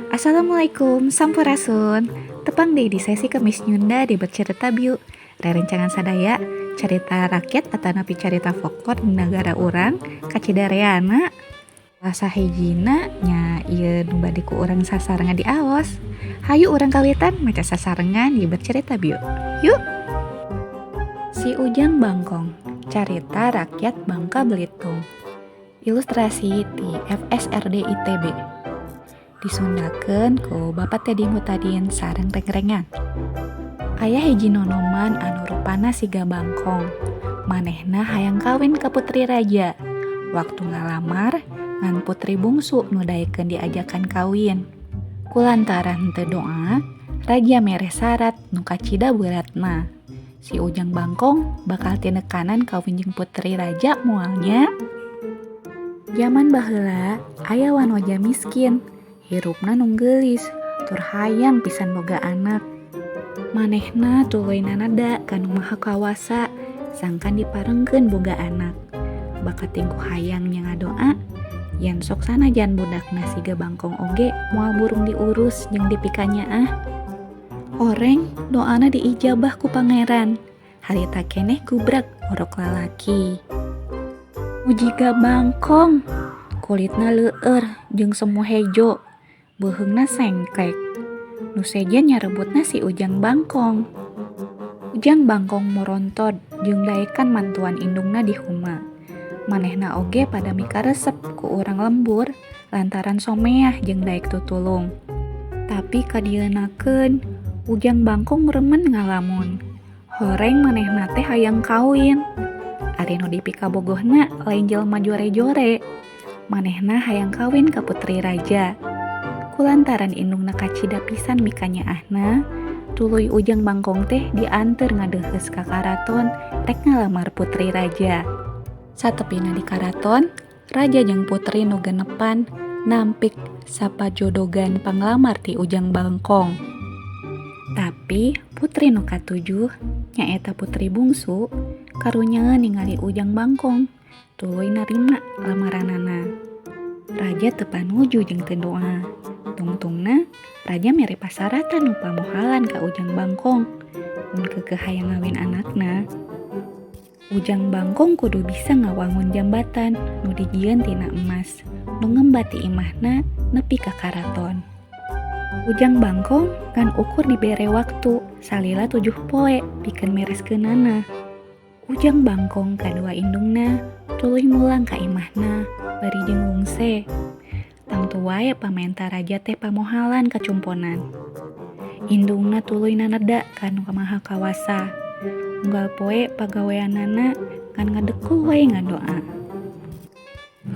Assalamualaikum, Sampurasun. Tepang deui di sesi Kemis Nyunda di Bercerita Biu. Rerencangan sadaya, carita rakyat atanapi carita folklore di nagara urang kacidareana. Salah hijina nya ieu nu bade ku urang sasarengan diaos. Hayu urang kawitan maca sasarengan di Bercerita Biu. Yuk. Si Ujang Bangkong, carita rakyat Bangka Belitung. Ilustrasi ti FSRD ITB. Disundakeun ku Bapak Tedi Mutadin sareng rengrengan. Aya hiji nonoman anu rupana siga bangkong. Manehna hayang kawin ka putri raja. Waktu ngalamar, ngan putri bungsu nu daekeun diajakan kawin. Kulantaran teu doa, raja mere sarat nu kacida beuratna. Si Ujang Bangkong bakal tinekanan kawin jeung putri raja moal nya? Jaman baheula aya wanoja miskin. Hirupna nunggeulis tur hayang pisan boga anak. Manehna tuluy nanada ka Nu Maha Kawasa sangkan diparengkeun boga anak. Bakating ku hayang nya ngadoa yen sok sanajan budakna siga bangkong oge moal burung diurus jeung dipikanyaah. Horeng doana diijabah ku pangeran. Harita keneh gubrak orok lalaki. Nu jiga bangkong, kulitna leueur jeung semu hejo. Beuheungna sengklek. Nu sejen nyarebutna si Ujang Bangkong. Ujang Bangkong murontod jeung daekan mantuan indungna di huma. Manehna oge pada mikaresep ku urang lembur lantaran someah jeung daek tutulung. Tapi kadieunakeun Ujang Bangkong remen ngalamun. Horeng manehna teh hayang kawin. Ari nu dipikabogohna lain jelema jore-jore. Manehna hayang kawin ka putri raja. Kulantaran indungna kacida pisan mikanyaahna, tuluy Ujang Bangkong teh dianteur ngadeuheus ka karaton rek ngalamar putri raja. Satepina di karaton, raja jeung putri nu genepan nampik sapajodogan panglamar ti Ujang Bangkong. Tapi putri nu katujuh, nyaeta putri bungsu, karunyaeun ningali Ujang Bangkong, tuluy narima lamaranana. Raja teu panuju jeung teu doa. Tungtungna, raja mere pasaratan nu pamohalan ka Ujang Bangkong mun keukeuh hayang ngawin anakna. Ujang Bangkong kudu bisa ngawangun jambatan nu dijieun tina emas nu ngembat ti imahna nepi ka karaton. Ujang Bangkong ngan ukur dibere waktu salila 7 poe pikeun mereskeunana. Ujang Bangkong kadua indungna tuluy mulang ka imahna bari jeung rungse. Tangtu wae pamenta raja teh pamohalan kacumponan. Indungna tuluy naneda ka Nu Maha Kawasa. Unggal poe pagaweanana ngan ngadekul wae ngadoa.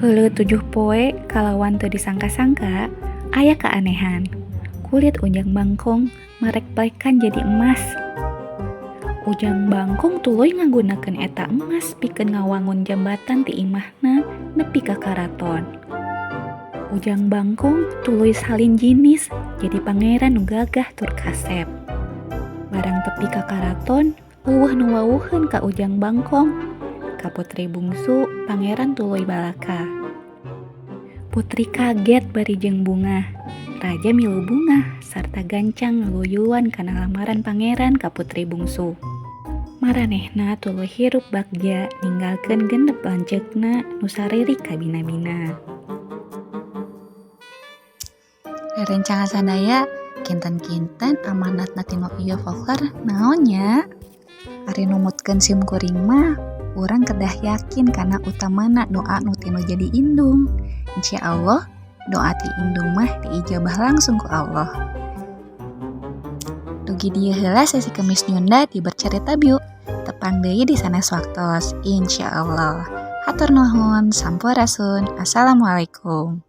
Heuleuh 7 poe kalawan teu disangka-sangka aya kaanehan. Kulit Ujang Bangkong marek-plekan jadi emas. Ujang Bangkong tuluy ngagunakeun eta emas pikeun ngawangun jambatan ti imahna nepi ka karaton. Ujang Bangkong tuluy salin jinis jadi pangeran nu gagah tur kasep. Barang tepi ka karaton, euweuh nu wawuheun ka Ujang Bangkong. Ka putri bungsu, pangeran tuluy balaka. Putri kaget bari jeung bungah. Raja milu bungah sarta gancang ngaluyuan kana lamaran pangeran ka putri bungsu. Maranehna tuluy hirup bagja ninggalkeun genep lanceukna nu saririk kabina-bina. Rerencangan sadaya, kinten-kinten amanatna tinu ieu folklore naon nya? Ari numutkeun sim kuring mah, urang kedah yakin kana utamana doa nu tinu jadi indung. Insya Allah, doa ti indung mah diijabah langsung ku Allah. Dugi dieu heula sesi Kemis Nyunda di Bercerita Biu. Tepang deui di sanes waktos, insya Allah. Hatur nuhun, sampurasun, assalamualaikum.